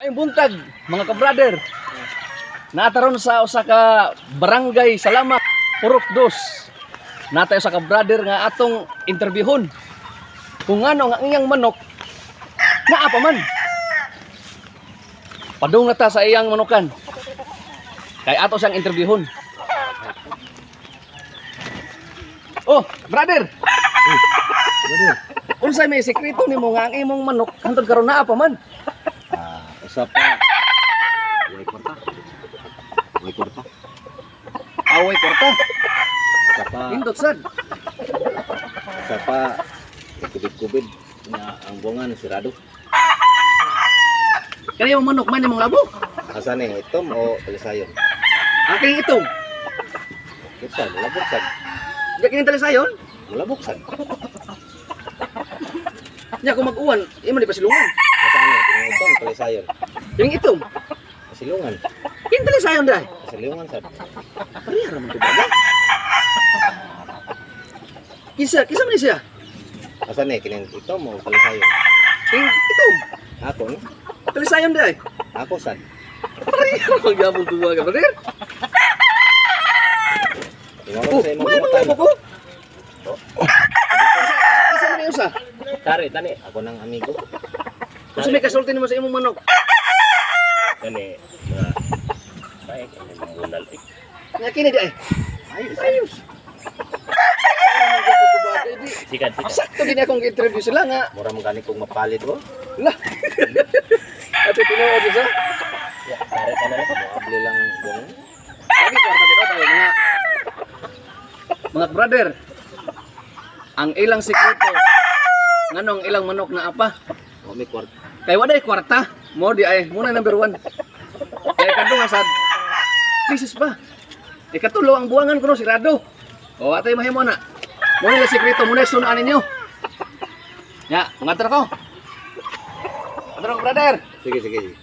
Ay buntag, mga ka-brother. Nataron sa usa ka barangay Salamat, Purok Dos. Natay usa ka brother nga atong interviewon. Kung ano nga ang iyang manok naa pa man. Padung na ta sa iyang manukan. Kay ato siyang interviewon. Oh, brother. Brother. Unsay may sekreto nimo nga ang imong manok hantod karon naa pa man? Ah, usa pa. Way kwarta. Way kwarta. Away kwarta. Usa pa. Hindot sad. Usa pa. Kubid-kubid na ang buwangan sirado. Kaya yung manok man imong labo. Asa ni itom o talisayon? Ang kining itong. Kitsa, mulabok sad. Di kining talisayon. Mulabok sad. Nya kung mag-uwan, imo di pa silungan. Asa ni kining itom talisayon? Kining itong. Silungan. Kining talisayon dai. Silungan sad. Pareha ra man to ba? Kisa, kisa man ni siya. Asa ni kining itom o talisayon? Kining itong. Ako ni. Talisayon dai. Ako sad. Pareha ra man gyapon to ba, brother? Ingon Oh, sa imong may mga buhatan. labo ko. Kisa man ni usa. Tari, tani. Ako nang amigo. Unsa may kasulti nimo sa imong manok? Tani, mga baik, ano yung bunal. Eh, Nga kini di ay. Ayos. Ayos. Pareha ra man gyapon to ba? Di Sikat, sikat. sakto gini akong interview sila nga. Mura man gani kong mapalit oh. Lah. Ato tinuod sa. Ya, tari ka na lang. Moabli lang buwangan. Lagi kwarta tinuod ay mga brother. Ang ilang sikreto nganong ilang manok na apa O may kwarta. kay waday kwarta mo di ay muna number one kay kadto nga sad krisis pa ikatulo ang buwangan kuno sirado o atay mahimo na mo nila sikreto mo na sunan ninyo nya ngadto ko. Adto ko, brother. Sige, sige, sige.